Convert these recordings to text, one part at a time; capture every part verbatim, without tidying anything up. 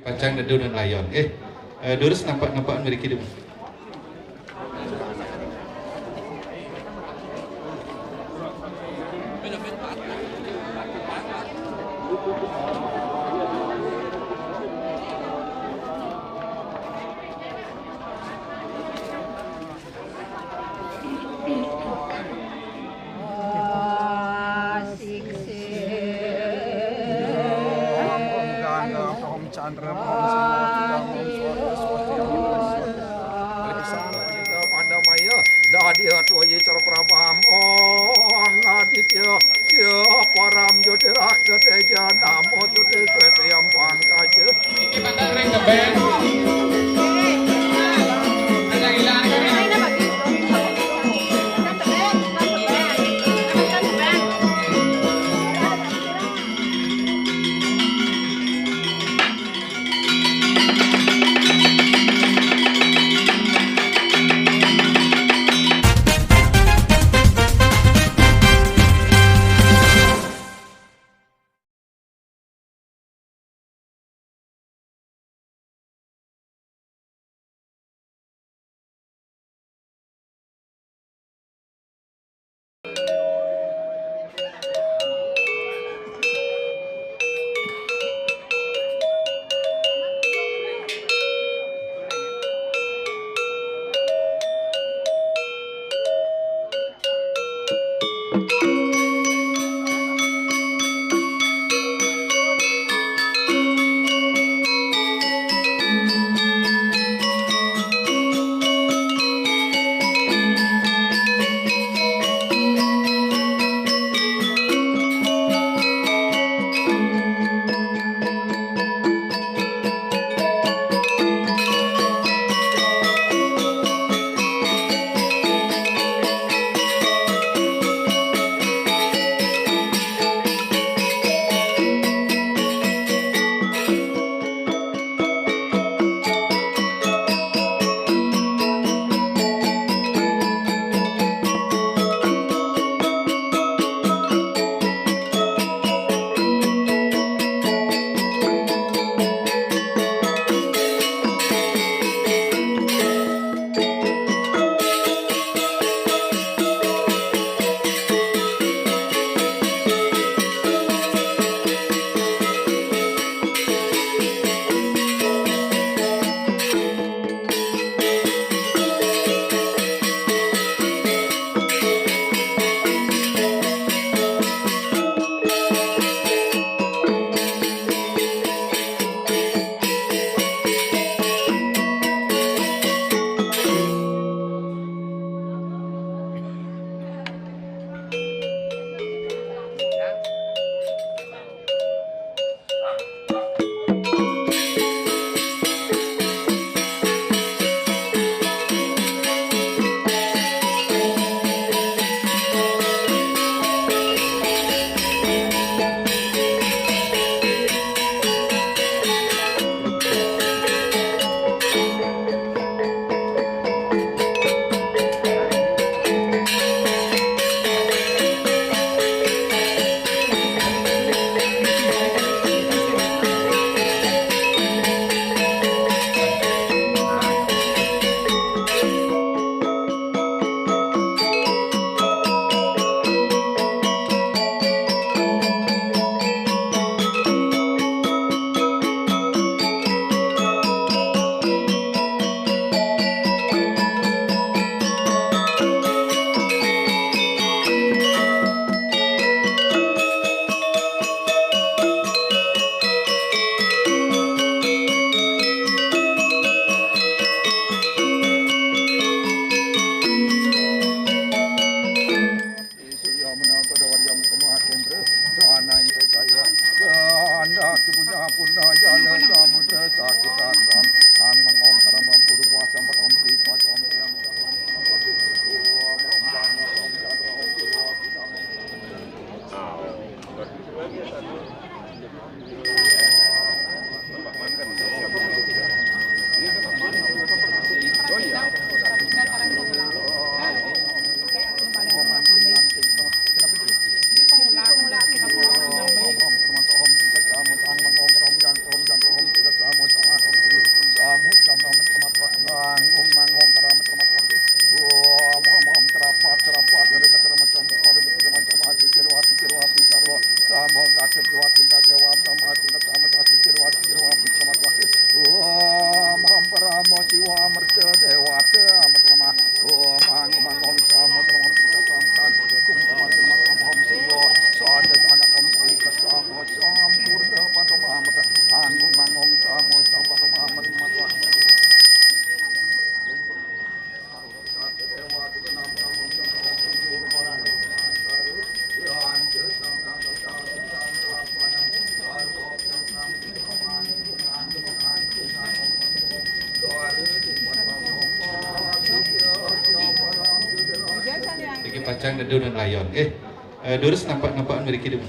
Pacang neduh nun layon. Eh, eh, durus nampak-nampak mriki, Dum. Om Gangga, Om Chandra, Om Simo, Om Swarga, Swasti, Om Swarga. Lagi salah kita pandamaya. Dadi Atwaya Cara Prabham. Om Aditya, Sia Param Jyotiraksa Teja, Namo Jyoti Swetayam Pangkaja. Ngedo dan Layon. Eh, eh, durus nampak-nampak mriki dulu.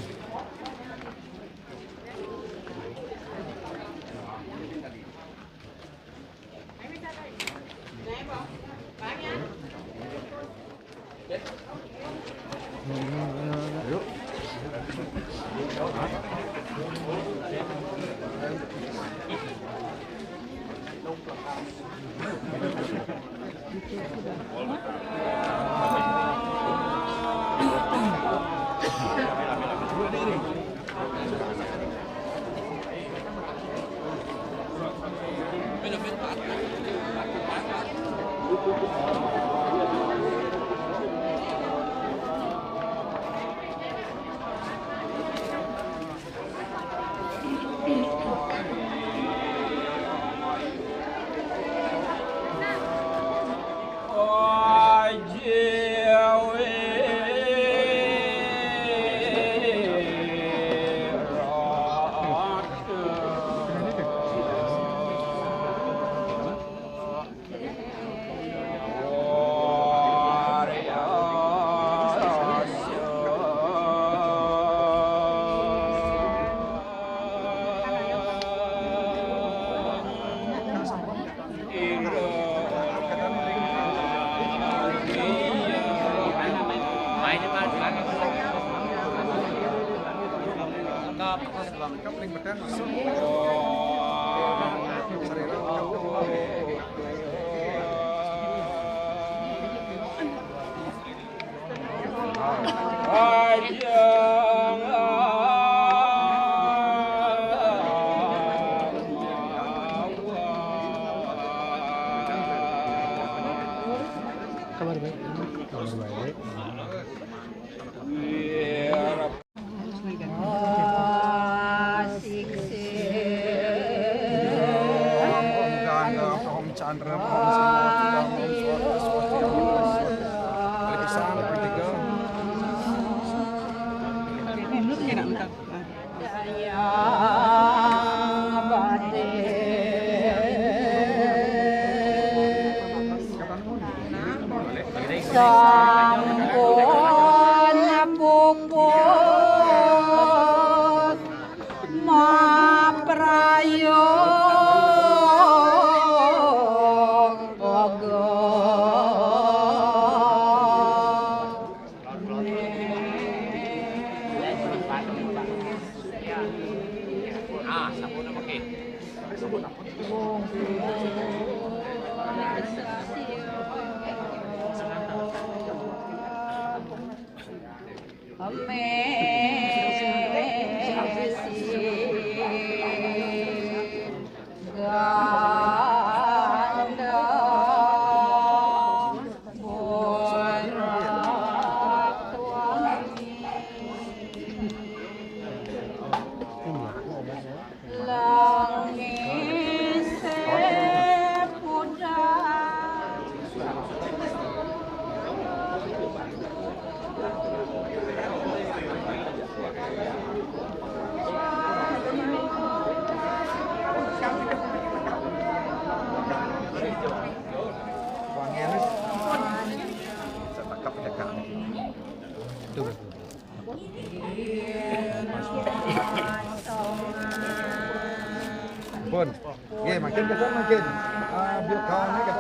Kabar baik, kabar baik. Sampun puput maprayo ogo. Pun. Nggih, mangkin kita mangkin. Ah, biar kawan aja.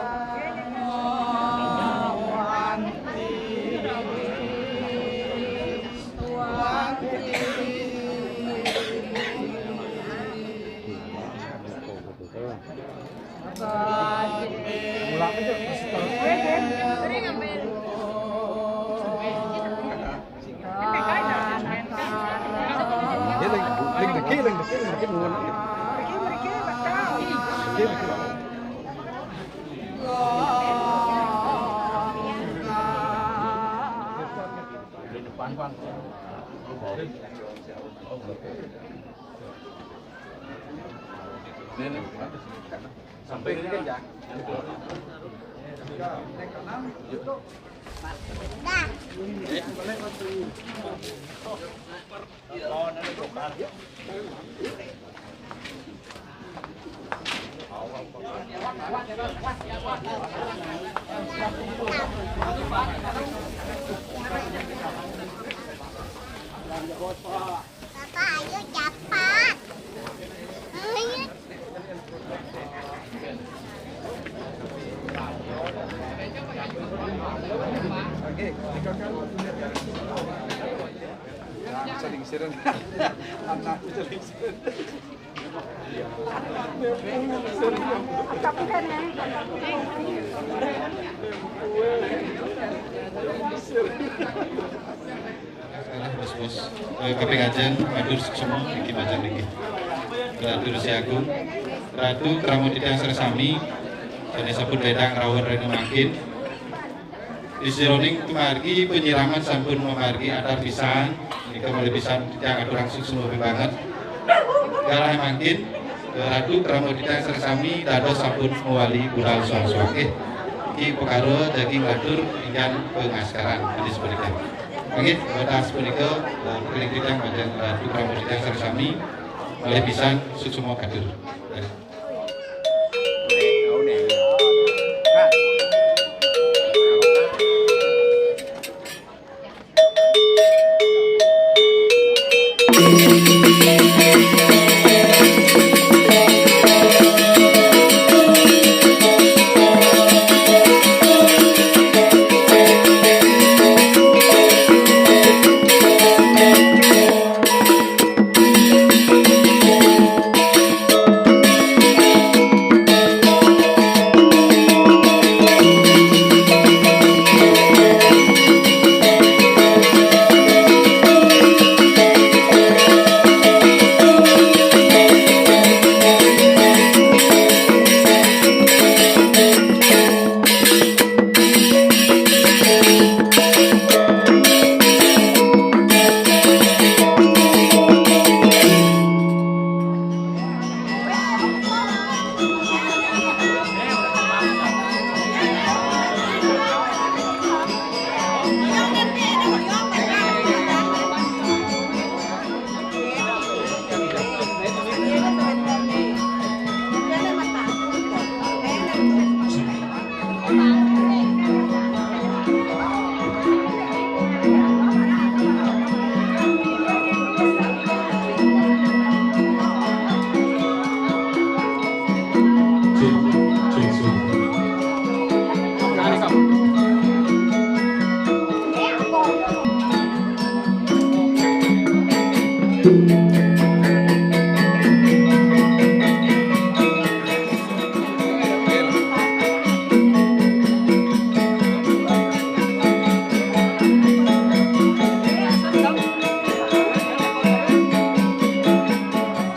Mulak aja, kasih tahu. Dia lagi, lagi deki, lagi deki, lagi deki, mau lagi. Deki, deki. Di depan, Pan. Sampai ini kan ya. Bapak, ayo cepat. Ayo. Sering-sering. Anak sering-sering. Tapi kan ya. Salah, bos-bos. Eh, kaping ajeng, matur suksma, niki majeng niki. Ratu Resi Agung, Ratu Krama Titiang sareng sami, sané sampun bédang rawuh rena mangkin. Ing sajeroning pamargi panyiraman sampun mamargi atar pisan, nika malih pisan titiang aturang suksma banget. Galah mangkin, eh, Ratu Krama Titiang sareng sami dados sampun mawali budal soang-soang. Nggih. Niki upakara daging batur ingkang pangaskaran, hadis punika. Nggih, batas punika, eh, kekalih titiang majeng Ratu Krama Titiang sareng sami, malih pisan suksma katur.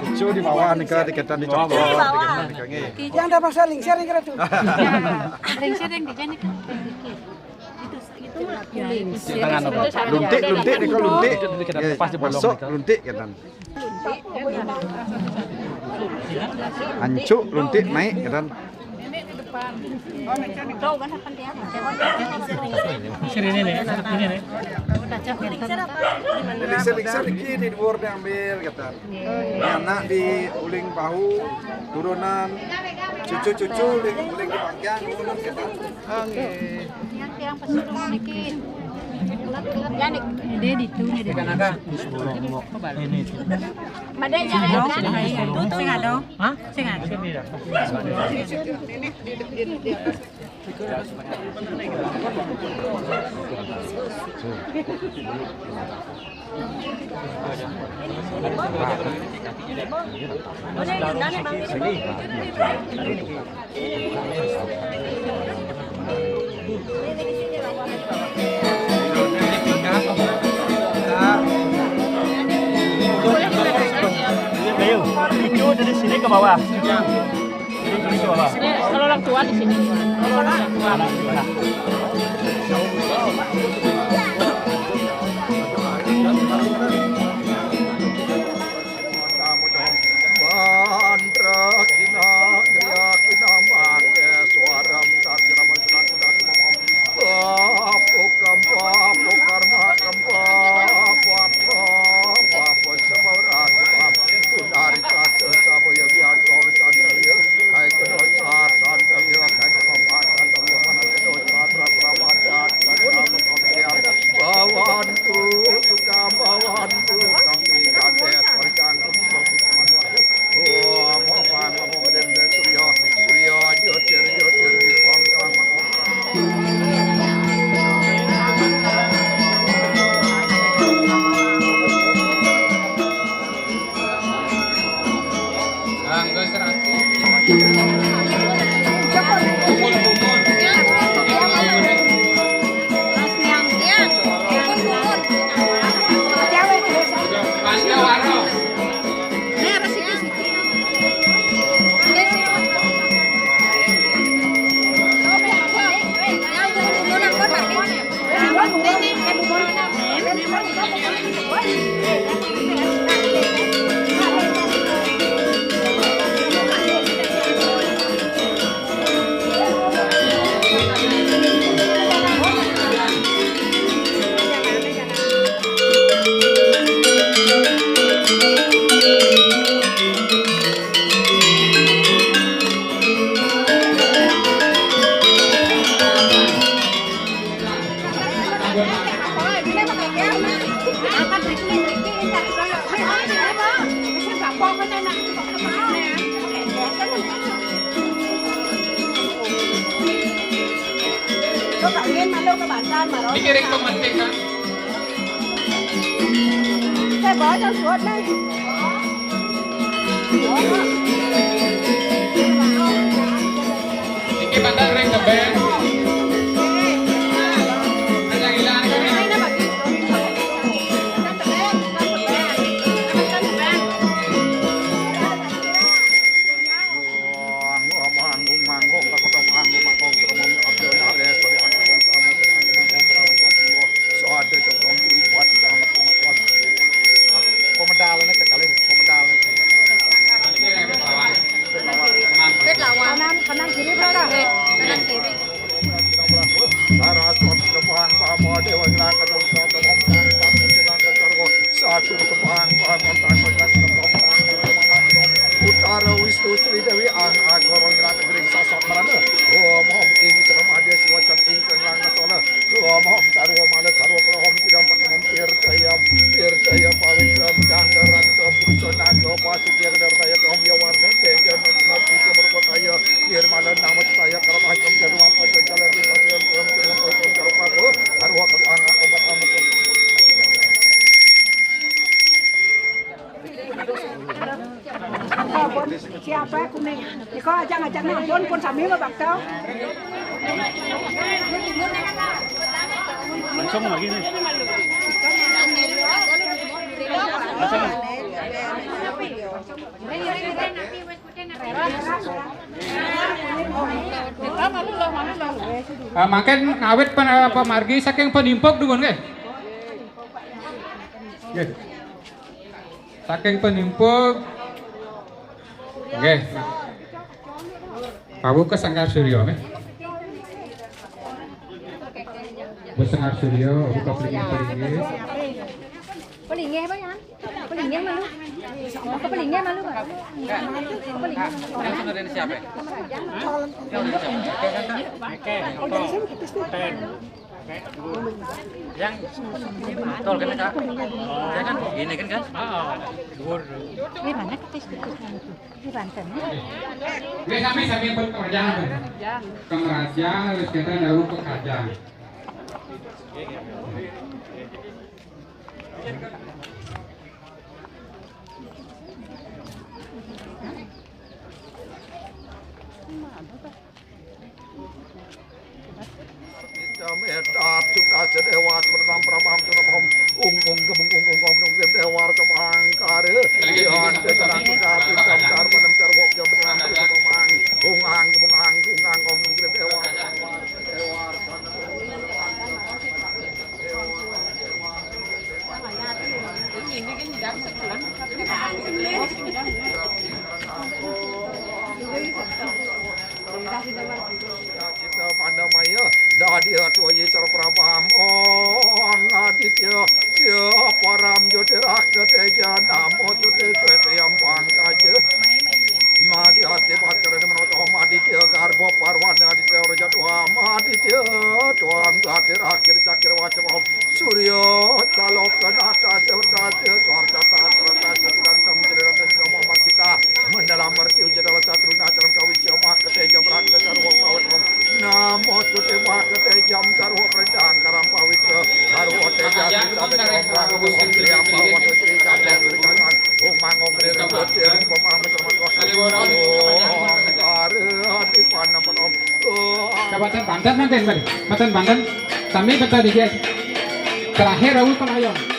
Cucu di bawah nika, diketan di bawah, cokot, diketan nika, nggih. Yang ada masalah lingser nika, Ratu. Lingser yang di jani kan. Itu, itu mah. Luntik, luntik nika, luntik. Nggih, pas di bolong masuk, nika. Luntik ketan. Ancuk, luntik naik ketan. Sini nih, ini nih. Lingser-lingser niki di dhuwur diambil ketan. Anak di uling bahu, turunan, cucu-cucu uling, uling di pangkian, ngono ketan. Oh, nggih. Yang tiang pesulung niki. Ini di itu, ini di itu. Ini. Madanya, sing ada. Hah? Sing ada. Ayo, itu dari sini ke bawah. Kalau orang tua di sini. Kalau orang tua. Có cả nguyên mà đâu, các bạn tan mà đó. Đi cái đấy không mà tiền hả? Cái bó cho suốt đây. Iki bandar ring keben. Aja ilang kene. Pemedal ini kekali pemedal. Wit lawan. Kanan, kanan kiri, Bro, dah. Oke, kanan kiri. Saraswat Kepang Pamo Dewa Ngilang Kedong Kedong Kedong Kedong Kedong Kedong Satu Kepang Pamo Tang Tang Tang Tang Tang Utara Wisnu Sri Dewi Ang Agoro Ngilang Kedring Sasat Marana. Om Om Ing Sarama Dia Siwacan Ing Sanglang Nasona. Om Om Sarwa Mala Sarwa Kala Om Tidak Pakai Om Tirtayam Tirtayam Pawitram Ganggaran Om Purusa Naga Pasutya Kedar Daya Om Yawarna Teja Nutnat Putih Merkotaya Nirmala Nama Sutaya Karma Om Jarum Apa Jalan Di Pasir Om Jarum Apa Om Jarum Apa Sarwa Kala Angak Obat Amat. Siapa aku nih? Kok ajak-ajak nonton pun sami mah bakal. Langsung lagi nih. Langsung. Ah, mangkin ngawit pen-, eh, pamargi saking Penimpug dumun nggih. Nggih. Saking Penimpug. Nggih. Pawu ke Sanggar Surya nggih. Wis Sanggar Surya, buka pelinggih-pelinggih. Pelinggih apa ya? Pelinggih malu. Apa pelinggih malu, Pak? Apa pelinggih malu? Yang sudah dari siapa? Yang betul kan, Kak? Dia kan gini kan, Kak? Ah, dhuwur. Di mana ketis itu? Di Banten. Wis sami-sami pun kerajaan. Kemerajan wis kita dahulu pekerjaan. Idam etat sudah sedewa sebenam pramam tunapam ung ung gemung ung ung om nung grim dewa rasa pangkare. Yon de tenang sudah pintam dar panem dar wok jam tenang pamang ung ang gemung ang ung ang om nung grim dewa dewa rasa Cita Pandamaya, Dadia Tuayi Cara Prabam, Ong Aditya, Sia Param Jyotirak Teja, Namo Jyoti Swetri Ampang Kaja, Madi Asti Bhaskara Manoto, Aditya Garbo Parwana, Aditya Raja Tuam, Aditya Tuam, Gatirak Kiri Cakir Wacam, Surya Saloka Nata Sewerdasa Suarcata Serata Setirantam Setirantam Muhammad Sita Mendalam Merti Ujadala Satruna Acaram Kawici Om Akete Jamraka Sarwa Pawit Om Namo Tuti Makete Jam Sarwa Perintah Angkaram Pawitra Sarwa Teja Sita Deka Om Rangku Om Triam Pawan Sri Kandang Sri Kangang Om Mangong Riri Putih Om Pemah Mencermat Wakil Om Kare Hati Panam Om Kabupaten Banten mangkin, mari. Kabupaten Banten, sami peta dikit. Terakhir, Rawi Pelayon.